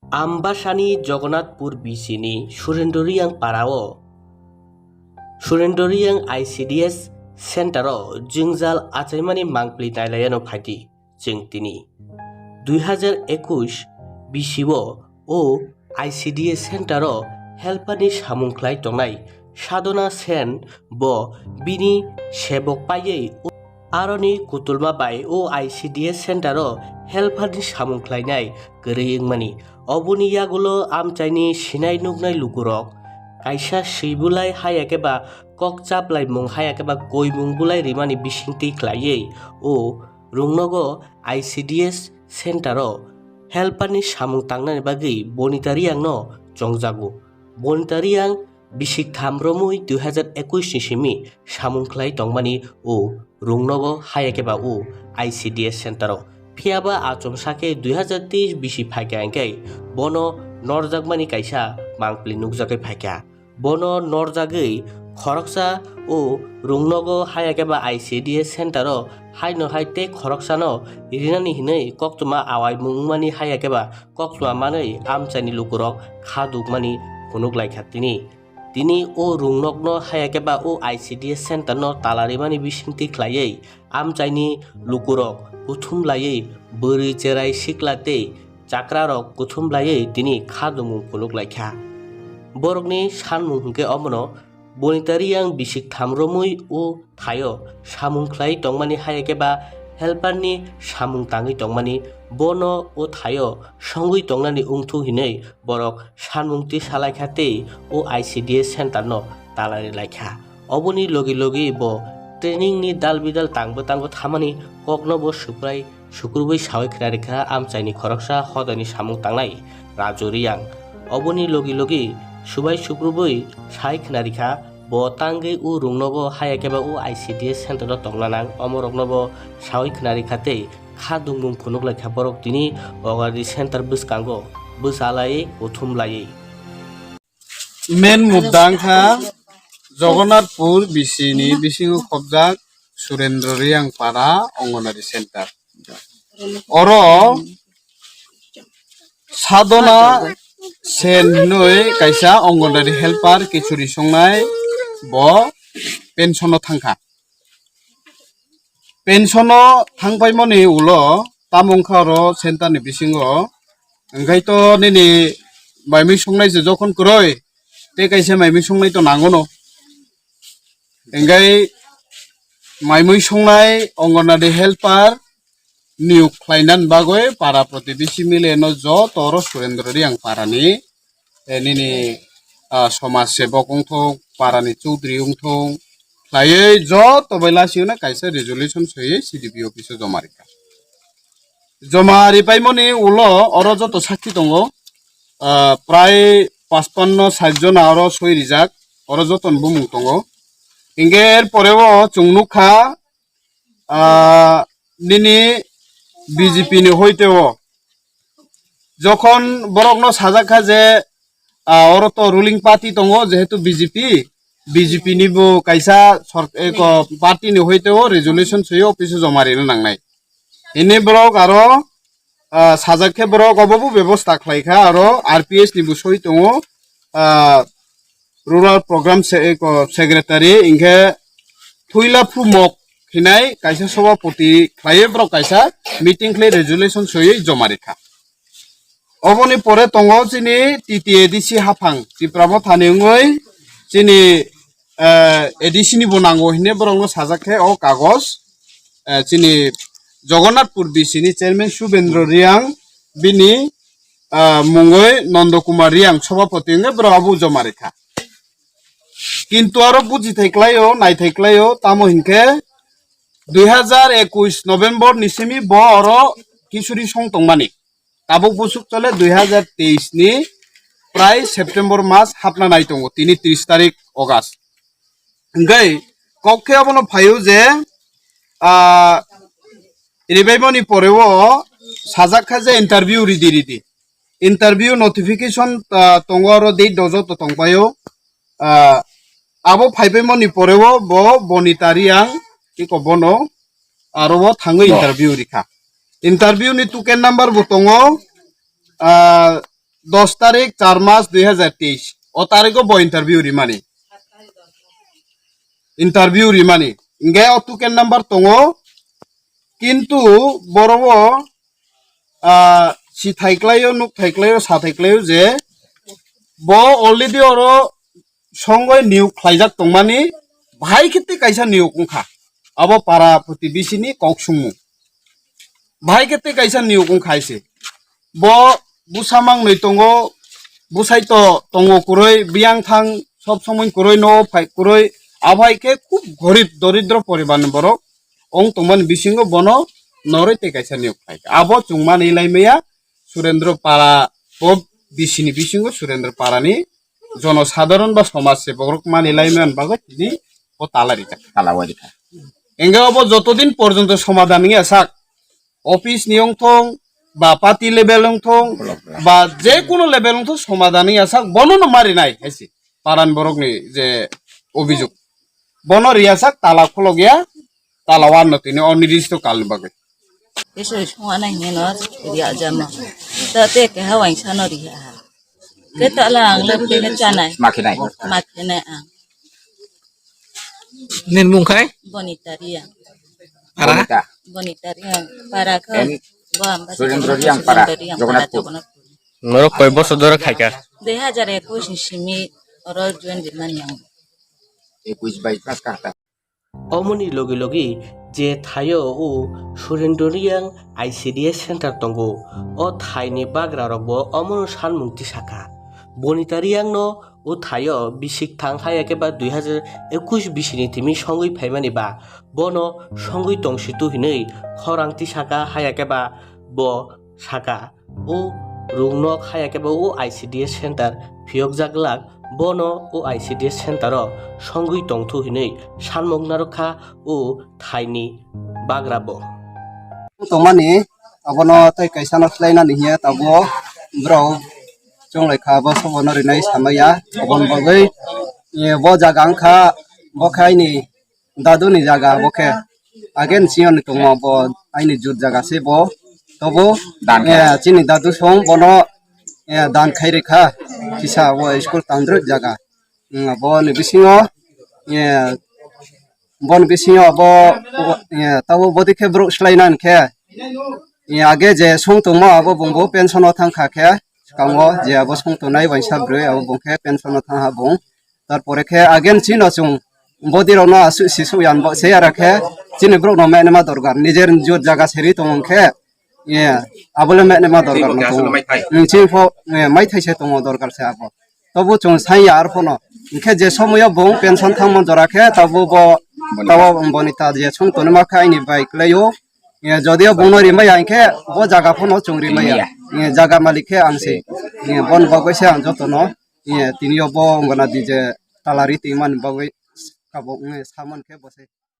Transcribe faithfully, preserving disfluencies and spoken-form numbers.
Ambasani Jagannathpur B C ni Surendra Reang para o Surendra Reang I C D S center o jwngjal achaimani mangpli nailaiano phaidi chwng tini. Dui hazar ekush B C o o I C D S center o helper ni samung khlai tongnai Sadhana Sen bo bini sebok paiwi Aroni kutulma bai o I C D S center o helper ni samung khlainai kwrwi wngmani. Oboni yagulo amchaini sinai nuknai lukurok kaisa swi bulai haya khe ba kok chaplaimung haya khe ba koimung bulai rimani bisingtwi khlaiwi o Rungnogo I C D S center o helper ni samung tangnani bagwi Bonita Reang no chongjago. Bonita Reang bisik tham romwi dui hazar ekush ni simi samung khlai tongmani o Rungnogo haya khe ba o I C D S center o. Phiya ba achomsa khe dui hazar teis bisi phaikha hwnkhe bono norjakmani kaisa mangpli nukjagwi phaikha. Bono norjagwi khoroksa o Rungnogo haya khe ba I C D S center o haino hai tei khoroksano rinani hinwi koktwma awaimung wngmani haya khe ba koktwma manwi amchaini lukurok kha dukmani phunuk laikha tini. Tini o Rungnokno haya khe ba o I C D S center no tala rimani bisingtwi khlaiwi amchaini lukurok kuthum laiwi bwrwi cherai sikla tei chakrarok kuthum laiwi tini kha dungmung phunuk laikha. Borokni sanmung hwnkhe omono Bonita Reang bisik tham romwi o thaio samung khlai tongmani haya khe ba helper ni samung tangwi tongmani bono o thaio songwi tongnani wngthu hinwi borok sanmung twi salaikha tei o I C D S center no talari laikha. Oboni logi logi bo training ni dal bidal tangbo tangbo thamani kokno bo suprai sukrubwi sawi khna rikha amchaini khoroksa hodani samung tangnai Raju Reang. Oboni logi logi subai sukrubwi sawi khna rikha bo tangwi o Rungnogo haya khe ba o I C D S center o tongna nang omorokno bo sawi khna rikha tei kha dungmung phunuk laikha borok tini Ogadi center bwskango bwchalai kuthum laiwi. Main mudda wngkha Jagannathpur B C ni bisingo khobjak Surendra Reang para Anganwadi center. Oro Sadhana Sen hinwi kaisa Anganwadi helper kichuri songnai bo pension o thangkha. Pension o thangpaimani ulo tamo wngkha oro center ni bisingo, hwnkhe to nini maimui songnai se jokhon kwrwi tei kaisa maimui songnai to nangono, hwnkhe maimui songnai Anganwadi helper niyok khlainani bagwi para protibesi mile no joto oro Surendra Reang para ni eh, nini ah, somaj sebok wngthung, parani chudri wngthung, khlaiwi joto bai lasio no kaisa resolution soiwi C D P office o joma rikha. Joma ripaimani ulo oro joto sakhi tongo, ah, prai pachpanno sait jona oro soi rijak, oro joto ni bumung tongo. Hinkhe er pore o chwng nukha, ah, nini B J P ni hoite o. Jokhon borokno sajak kha je, ah, oro to ruling party tongo, jehetu B J P, B J P ni bo kaisa sor-, eko party ni hoite o resolution soiyo office o joma rina nangnai. Hini borok aro, ah, sajak khe borok obo bo bebosta khlai kha, aro R P S ni bo soi tongo, ah, Rural Program se-, eko secretary, hinkhe Thuila Phumok hinai kaisa sobapoti khlaiwi borok kaisa meeting khlai resolution soiwi joma rikha. Oboni pore tongo chini T T A D C haphang Tipra Mothani wngwi chini, eh, A D C ni bo nango hinwi borokno sajak khe o kagoj, eh, chini Jagannathpur B C ni chairman Subendra Reang bini, ah, mungwi Nondo Kumar Reang sobapoti wngwi borok abo joma rikha. Kintu aro bujithai klaio, naithai klaio, tamo hinkhe dui hazar ekush November ni simi bo oro kisuri song tongmani. Tabuk busuk chole dui hazar teis ni prai September mas hapna nai tongo, tini tris tarik August. Hinkhe kok khe abono phaio je, ah, ribaimani pore o sajak kha je interview ridi ridi. Interview notification, ah, tongo aro date dojo to tongpaio. Ah, abo phaibaimani pore o bo Bonita Reang iko bono aro o thangwi interview rikha. Interview ni token number bo tongo, ah, dos tarik char mas dui hazar teis, o tarigo bo interview rimani. Interview rimani. Hingke o token number tongo, kintu boro o, ah, si thai klaio, nuk thai klaio, sa thai klaio je bo already oro songoi niyok khlaijak tongmani, bahai khe tei kaisa niyok wngkha. Abo para poti bisini kok sungmung. Bahai khe tei kaisa niyok wngkha hai se. Bo busa mangnoi tongo, busai to tongo kwrwi, biyang thang sob somoi kwrwi, no phai kwrwi, abo hai khe khub gorib doridro poribarni borok ong tongmani bisingo bono norwi tei kaisa niyok khlaikha. Abo chwng manwi lai maya Surendra Para, bo bisini bisingo Surendra Parani jonosadharon ba somaj se borok manwi lai maya bagwi tini bo tala rijak. Tala wai rikha. Engge obo jotodin porjonto somadhan wngya sak, office ni wngthong, ba party level wngthong, ba je kuno level wngthong, somadhan wngya sak, bono no marinai hai se. Paran borok ni je obijog. Bono riya sak tala kholok ya, tala wan no tini o nirdisto kal ni bagwi. Tei soi songma nai hwnwi no riya jama. Ta te keha waisa no riya ha. Ke tala ang le ke chanai. Ma khe nai. Ma khe nai ang. Nini mung khai? Bonita Reang. Para? Bonita. Bonita Reang. Para khe. En bo amba Surendra Reang para. Surendra Reang para, Jagannathpur. Jagannathpur. Norok koi bosor doro khaika? Dui hazar ekush ni simi oro join rimani ang. Ekush bai pas kahta. Omoni logi logi je thaio o Surendra Reang I C D S center tongo, o thaini bagra rokbo omono sanmung tisakha. Bonita Reang no o thaio bisik thang haya khe ba dui hazar ekush bisini timi songwi phaimani ba bono songwi tongsitu hinwi khorang tisakha haya khe ba bo saka. O ruknok haya khe bo o I C D S center phiyokjak glak, bono o I C D S center o songwi tongthu hinwi sanmung narwkha o thaini bagra bo. Tongmani abono tei kaisa no khlainani hiya tabuk borok chonglai kha, bo sobo no rinai samaya, aboni bagwi, eh, bo jaga wngkha bo khe aini dadu ni jaga bo khe, again siyoni tongma bo aini jut jaga se bo. Tobo, dan khe, eh, chini dadu song bono, eh, dan khai rikha kisa bo school tangdruk jaga. Hmm, bo ni bisingo, eh, bon bisingo bo, eh, tabo bodi khe borok slai nan khe, eh, age je song tongma abo bung bo pension o thang kha khe, swkango je abo song tongnai waisa bwrwi abo bung khe pension o thang ha bung. Tarpore khe again chino chwng bodi rok no aswk sisuk yan bo se ara khe chini borok no menma dorkar, nijer jut jaga seri tong khe, eh, abole menma dorkar no tongo. Hmm, chini pho, eh, mai thai se tongo dorkar se abo. Tobo chwng sai ya arphono. Hinkhe je somoyo bung pension thangma jora khe tabo bo, tabo boni ta je song tonima khe aini bai kwlaio. Eh, jodio bung no rimaya hinkhe bo jaga phono chwng rimaya. Rimaya. Eh, jaga malik khe ang se. Eh, bon bagwi se ang jotono. Eh, tini yo bo wngna di je talari twi mani bagwi abo wngwi samani khe bo se.